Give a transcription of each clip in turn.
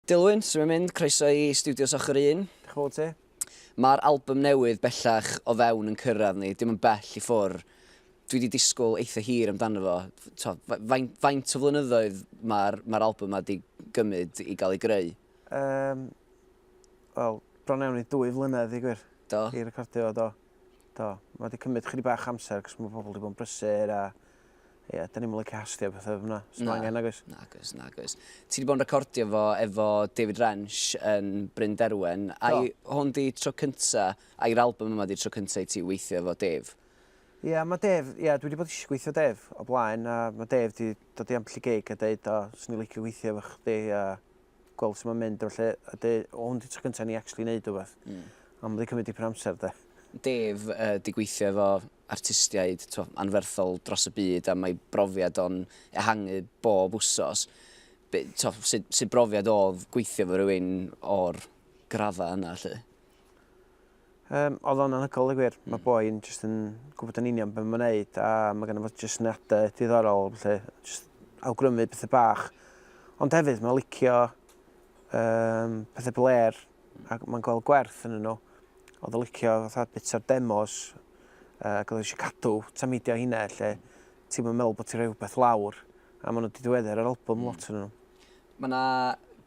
Dilwyn, sut mae'n mynd? Croeso i Stiwdios Ochr Un. Diolch yn fawr ti. Mae'r album newydd bellach o fewn yn cyrraedd ni, dim yn bell i ffwr. Dwi wedi disgwyl eitha hir amdano fo. To, faint, faint o flynyddoedd mae'r mae album yma wedi gymryd i gael ei greu? Um, Wel, bron iawn i dwy flynedd i gwir. Do. I recordio fo, do. Do. Mae wedi cymryd chydig bach amser, cos mae pobl wedi bod yn brysur a Ie, da ni'm yn licio hastio pethau fel 'na. Sdim angen nagoes? Nagoes, nagoes. Ti 'di bod yn recordio fo efo David Wrench yn Bryn Derwen. Do. Ai hwn 'di tro cynta, ai'r album yma 'di tro cynta i ti weithio efo Dave? Ie, mae Dave, ie, dwi 'di bod eisiau gweithio Dave o blaen a mae Dave 'di dod i ambell i gig a deud o, 'swn i'n licio gweithio efo chdi a gweld sut mae'n mynd a felly a deud, o hwn 'di tro cynta i ni actually neud wbath. Ond mae 'di cymryd dipyn o amser de. Dave yy 'di gweithio efo artistiaid t'mo' anferthol dros y byd a mae brofiad o'n ehangu bob wsos. Be' t'o' sut sut brofiad o'dd gweithio efo rywun o'r gradda yna 'lly? Yym o'dd o'n anhygoel deu gwir. Ma' boi yn jyst yn gwbod yn union be' ma'n neud a ma' gynno fo jyst syniade diddorol felly jyst awgrymu pethe bach. Ond hefyd ma'n licio yym pethe blêr ac ma'n gweld gwerth ynnyn n'w. O'dd o licio fatha bits o'r demos ac o'dd o eisiau cadw tameidia o hynna lle ti'm yn meddwl bod ti'n rhoi rhywbeth lawr a ma' nhw 'di diweddu ar yr album lot ohonyn nhw. Ma' 'na...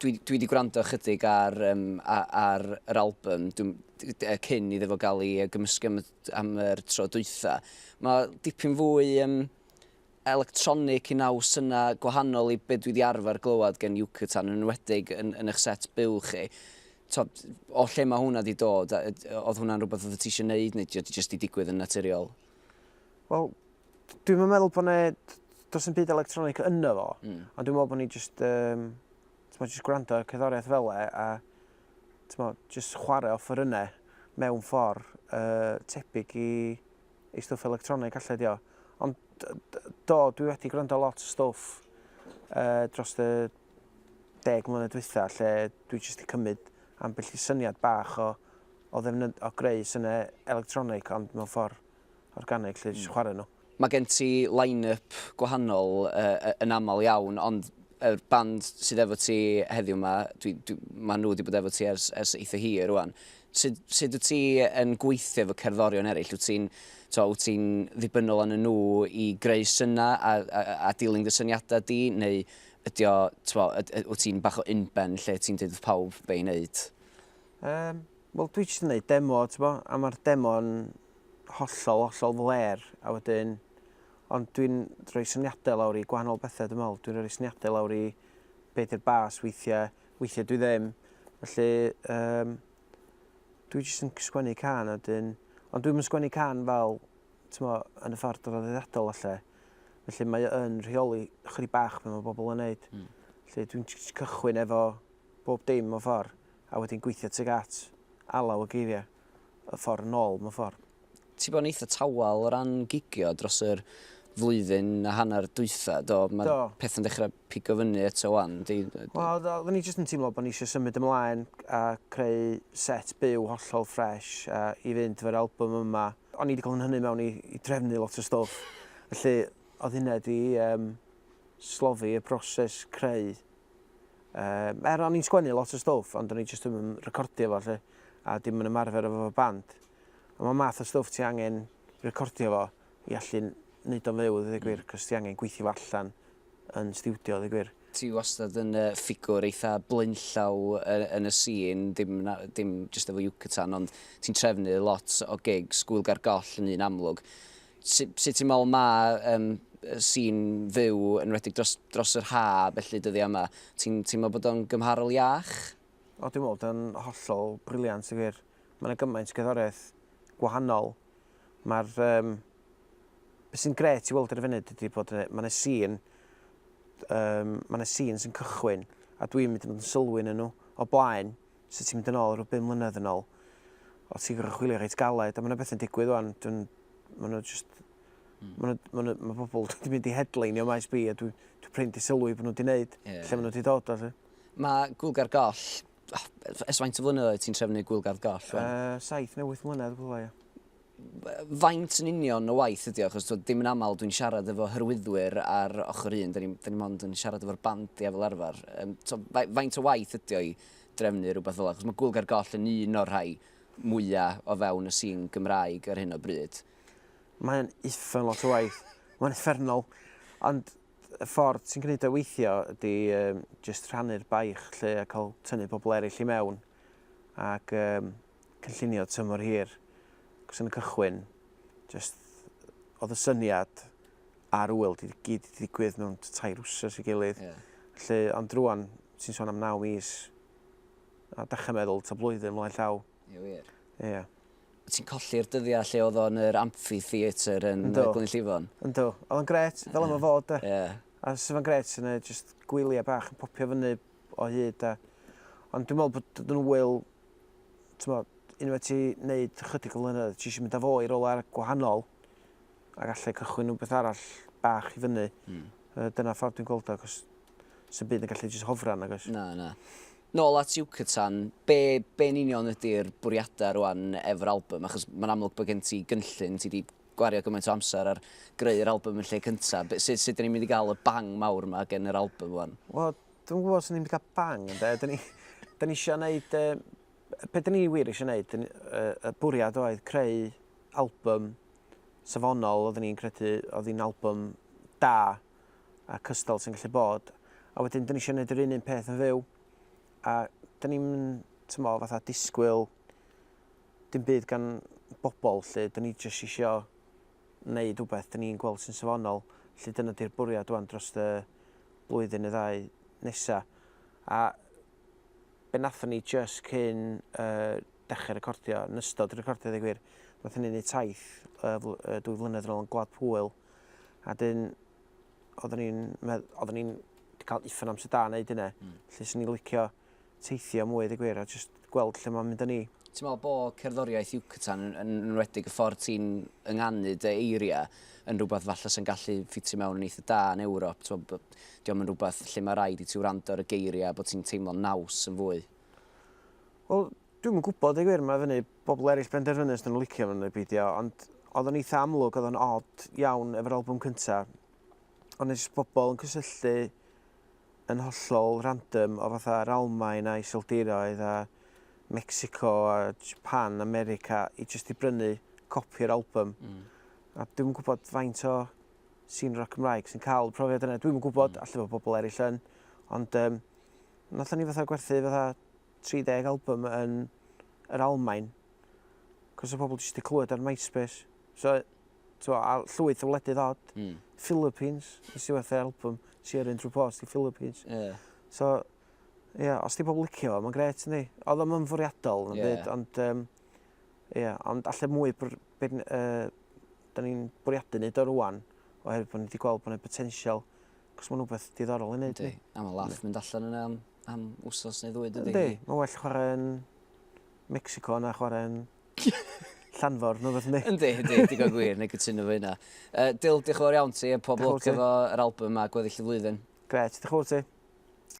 Dwi dwi 'di gwrando ychydig ar yym ar yr album dwi'm cyn iddo fo ga'l 'i gymysgu am y am yr tro dwytha. Ma' dipyn fwy yym electronic i naws yna gwahanol i be dwi 'di arfer glywed gen Yucatan yn enwedig yn yn eich set byw chi. T'od o lle ma' hwnna 'di dod a o'dd hwnna'n rwbeth oeddet ti isio neud neu 'di o jyst 'di digwydd yn naturiol? Wel dwi'm yn meddwl bo' 'ne do's dim byd electronic yno fo. Ond dwi'n me'wl bo' ni jyst yym t'mod jyst gwrando ar cerddoriaeth fel 'e a t'mo' jyst chware offeryne mewn ffor yy tebyg i i stwff electronig alla 'di o. Ond do, dwi wedi gwrando lot o stwff uh, dros y 10 mlynedd dwytha lle dwi jyst 'di cymryd ambell i syniad bach o, o, ddefnydd, o greu syniad electronig ond mewn ffordd organig lle jyst chwarae nhw. Mae gen ti line-up gwahanol uh, yn aml iawn, ond yr band sydd efo ti heddiw 'ma, dwi, dwi, ma' nhw wedi bod efo ti ers, ers eitha hir rwan. Sut, sut wyt ti yn gweithio efo cerddorion eraill? Wyt ti'n, t'o, wyt ti'n ddibynnol arnyn nhw i greu synau a, a, a dilyn dy syniadau di, neu ydy o, t'mo, wyt ti'n bach o unben lle ti'n dweud wrth pawb be i wneud? Um, Wel, dwi jyst yn neud demo, t'bo, a mae'r demo'n hollol, hollol flêr, a wedyn, ond dwi'n rhoi syniadau lawr i gwahanol bethau, dwi'n meddwl. Dwi'n rhoi syniadau lawr i be di'r bas weithiau, weithiau dwi ddim. Felly, um, dwi jyst yn sgwennu can a wedyn... Ond dwi'm yn sgwennu can fel, t'mo, yn y ffordd draddodiadol falle. Felly mae o yn rheoli chydig bach be mae bobl yn neud. Felly dwi'n jyst cychwyn efo bob dim mewn ffordd a wedyn gweithio tuag at alaw y geiriau y ffordd nôl mewn ffordd. Ti bod yn eitha tawel o ran gigio dros yr flwyddyn a hanner dwytha, do? Mae Do. pethau'n dechrau pigo fyny eto wan. Di... Wel, oedden ni jyst yn teimlo bod ni eisiau symud ymlaen a creu set byw hollol ffresh a i fynd efo'r album yma. O'n i wedi cael yn hynny mewn i, i drefnu lot o stwff. Felly, oedd hynna wedi um, slofi y broses creu. Um, er o'n i'n sgwennu lot o stwff, ond o'n i jyst ddim yn recordio fo, lle, a dim yn ymarfer efo fo band. A mae math o stwff ti angen recordio fo i allu neud o'n fyw, dweud y gwir, cos ti angen gweithio fo allan yn stiwdio, dweud y gwir. Ti wastad yn ffigwr eitha blaenllaw yn y sîn, dim, dim jyst efo Yucatan, ond ti'n trefnu lot o gigs, Gŵyl Gar Goll yn un amlwg. Sut, sut ti'n meddwl mae um, sîn fyw, yn enwedig dros, dros yr ha, felly dyddiau yma, ti'n ti meddwl bod o'n gymharol iach? O, dwi'n meddwl bod o'n hollol briliant, i gwir. Mae yna gymaint o gerddoriaeth gwahanol. Mae'r... Um, beth sy'n gret i weld ar y funud ydy bod mae yna sîn, um, mae yna sîn sy'n cychwyn, a dwi'n mynd i fod yn sylwi yn nhw o blaen, so ti'n mynd yn ôl rhyw 5 mlynedd yn ôl, o ti'n gorfod chwilio reit galed, a mae yna bethau'n digwydd wan, dwi'n, mae nhw just, mae nhw, mae nhw, mae bobl wedi mynd i headline o Maes B, a dwi'n dwi prin di sylwi bod nhw wedi wneud, yeah. lle maen nhw wedi dod o. Mae Gŵyl Gar Goll, ers faint o flynyddoedd ti'n trefnu Gŵyl Gar Goll? 7 neu 8 mlynedd, rhywle, ie. Faint yn union o waith ydi o? Achos t'wod, dim yn aml dwi'n siarad efo hyrwyddwyr ar ochr un, da ni, da ni mond yn siarad efo'r bandiau fel arfer. Um, so, faint o waith ydi o i drefnu rhywbeth fel 'na? Achos mae Gŵyl Gair Goll yn un o'r rhai mwyaf o fewn y sîn Gymraeg ar hyn o bryd. Mae'n uffern lot o waith. Mae'n uffernol. Ond y ffordd ti'n gwneud o weithio ydy um, just rhannu'r baich lle a cael tynnu pobl eraill i mewn ac um, cynllunio tymor hir. Cos yn y cychwyn, just oedd y syniad a'r ŵyl di gyd di ddigwydd mewn tair wsos i gilydd. Yeah. Felly, ond rwan, ti'n sôn am 9 mis, a dechrau meddwl ta blwyddyn mlaen llaw. Ie, wir. Ie. Yeah. Ti'n colli'r dyddiau lle oedd o'n yr amphitheatre yn Yndw. Glynllifon. Yndw. Oedd o'n gret, fel yma fod, de. Ie. Yeah. A sydd o'n gret yn just gwyliau bach yn popio fyny o hyd. A... Ond dwi'n meddwl bod yn wyl, ti'n meddwl, unwaith ti wneud chydig o flynyddoedd, ti eisiau mynd â fo i rola gwahanol ac allai cychwyn rhywbeth arall bach i fyny. Mm. Dyna ffordd dwi'n gweld o, cos sy'n byd yn gallu jyst hofran, nag oes? Na, na. Nôl at Yucatan, be, be yn union ydy'r bwriadau rwan efo'r album? Achos mae'n amlwg bod gen ti gynllun, ti wedi gwario gymaint o amser ar greu'r album yn lle cyntaf. Sut, sut dyn ni'n mynd i gael y bang mawr yma gen yr album rwan? Wel, dwi'n gwybod os ni'n mynd i gael bang, ynde. Dyn ni, dyn ni eisiau gwneud... Uh, be dyn ni wir eisiau gwneud, uh, y bwriad oedd creu album safonol, oedden ni'n credu oedd hi'n album da a cystal sy'n gallu bod. A wedyn, dyn ni eisiau gwneud yr un un peth yn fyw. A dyn ni'n, ti'n fatha disgwyl dim byd gan bobl, lle dyn ni jyst eisiau wneud rhywbeth dyn ni'n gweld sy'n safonol. Felly dyna di'r bwriad wan dros y blwyddyn neu ddau nesa. A be nathon ni just cyn uh, dechrau recordio, yn ystod y recordio dweud gwir, nathon ni wneud taith uh, uh, dwy flynedd yn ôl yn Gwlad Pwyl. A dyn, oedden ni'n oedden ni'n cael uffern amser da wneud hynna. Mm. Felly swn i'n licio teithio mwy dweud gwir a just gweld lle mae'n mynd â ni. Ti'n meddwl bod cerddoriaeth Yucatan, yn enwedig y ffordd ti'n ynganu dy eiriau, yn rhywbeth falle sy'n gallu ffitio mewn yn eitha da yn Ewrop? Ti'n meddwl, dio'm yn rhywbeth lle mae rhaid i ti wrando ar y geiriau, bod ti'n teimlo naws yn fwy? Wel, dwi'm yn gwybod deu gwir, mae fyny bobl eraill benderfynu os 'dyn nhw'n licio fo neu beidio, ond oedd o'n eitha amlwg, oedd o'n od iawn efo'r albwm cynta. Ond jyst bobl yn cysylltu yn hollol random o fatha'r Almaen a Iseldiroedd a Mexico a Japan, America i jyst i brynu copi o'r album. A dwi'm yn gwybod faint o scene rock Cymraeg sy'n cael y profiad yna. Dwi'm yn gwybod, mm. alle bod bobl eraill yn. Ond um, nathon ni fatha gwerthu fatha 30 album yn yr Almaen. Cos o pobl jyst i clywed ar MySpace. So, T'mo', a llwyth o wledydd od. Mm. Philippines, nes i werthu album Sheeran trwy post i Philippines. Ie. Yeah. So, ie, yeah, os di pobl licio fo, mae'n gret, yndi? Oedd o'm yn fwriadol, yn yeah. byd, ond, um, ie, yeah, ond alle mwy, br, br, uh, da ni'n bwriadu wneud o rwan, oherwydd bod ni wedi gweld bod yna potensial, cos mae'n rhywbeth diddorol i wneud. Yndi, a mae'n laff mynd allan yna am, am wsos neu ddwy, dydy? Yndi, mae'n well chwarae yn Mexico na chwarae yn Llanfor, neu beth yndi? Yndi, yndi, digon gwir, neu gytuno fo hynna. Uh, Dyl, diolch yn fawr iawn ti, a pob lwc efo yr album a gweddill y flwyddyn. Gret, diolch yn fawr ti.